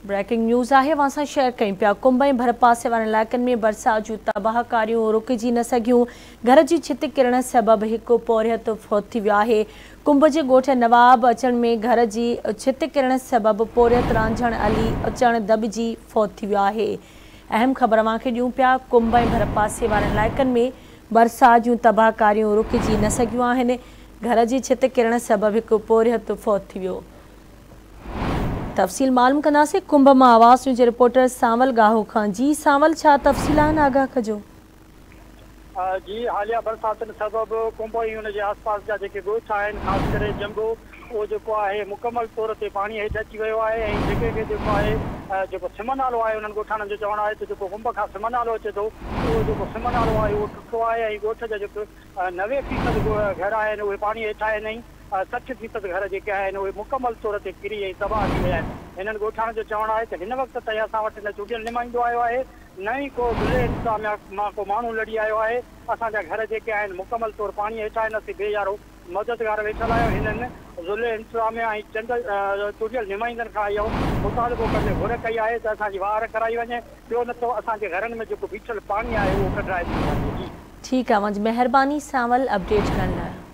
Breaking news آهي اوهان سان شيئر ڪيون پيا ڪنب ۽ ڀرپاسي وارن علائقن ۾ برسات جون تباهڪاريون رڪجي نه سگهيون گهر جي ڇت ڪرڻ سبب هڪ پورهيت فوت ٿي ويو آهي ڪنب جي ڳوٺ نواب اچڻ ۾ گهر جي ڇت ڪرڻ سبب پورهيت رانجهڻ علي اچڻ دٻجي فوت ٿي ويو آهي اهم خبر اوهان کي ڏيون پيا ڪنب ۽ ڀرپاسي وارن علائقن ۾ برسات جون تباهڪاريون رڪجي نه سگهيون آهن گهر جي ڇت ڪرڻ سبب هڪ پورهيت فوت ٿي ويو. تفصيل معلوم ڪنداسين ڪنب مان آواز نيوز جي رپورٽر سانول ڳاهو کان جي سانول ڇا تفصيل آهن آگاهه ڪجو. جي حاليه برساتن سبب ڪنب ۽ ان جي آس پاس جا جيڪي ڳوٺ آهن خاص ڪري جنبو اهو جيڪو آهي مڪمل طور تي پاڻي هيٺ اچي ويو آهي ۽ جيڪي کي جيڪو آهي جيڪو سم نالو آهي انهن ڳوٺاڻن جو چوڻ آهي ته جيڪو ڪنب کان سم نالو اچي ٿو اهو جيڪو سم نالو آهي اهو ٽٽو آهي ۽ ڳوٺ جا جيڪي 90 فيصد گهر آهن اهي پاڻي هيٺ آهن ۽ 60 فيصد گهر جيڪي آهن اهي مڪمل طور تي ڪري ۽ تباهه ٿي ويا آهن. هنن ڳوٺاڻن جو چوڻ آهي ته هن وقت تائين اسان وٽ نه چونڊيل نمائندو آيو آهي نه ئي ڪو ضلعي انتظاميا مان ڪو ماڻهو لڙي آيو آهي. اسان جا گهر جيڪي آهن مڪمل طور پاڻي هيٺ آهن اسين بي يارو مددگار ويٺل آهيون. هنن ضلعي انتظاميا ۽ چند چونڊيل نمائندن کان اهو مطالبو ڪندي گهر ڪئي آهي ته اسان جي واهر ڪرائي وڃي ٻيو نه ته اسان جي گهرن ۾ جيڪو بيٺل پاڻي آهي اهو ڪڍرائي ڏنو وڃي. جي. ٺيڪ آ اوهان جي مهرباني سانول اپڊيٽ ڪرڻ لاء.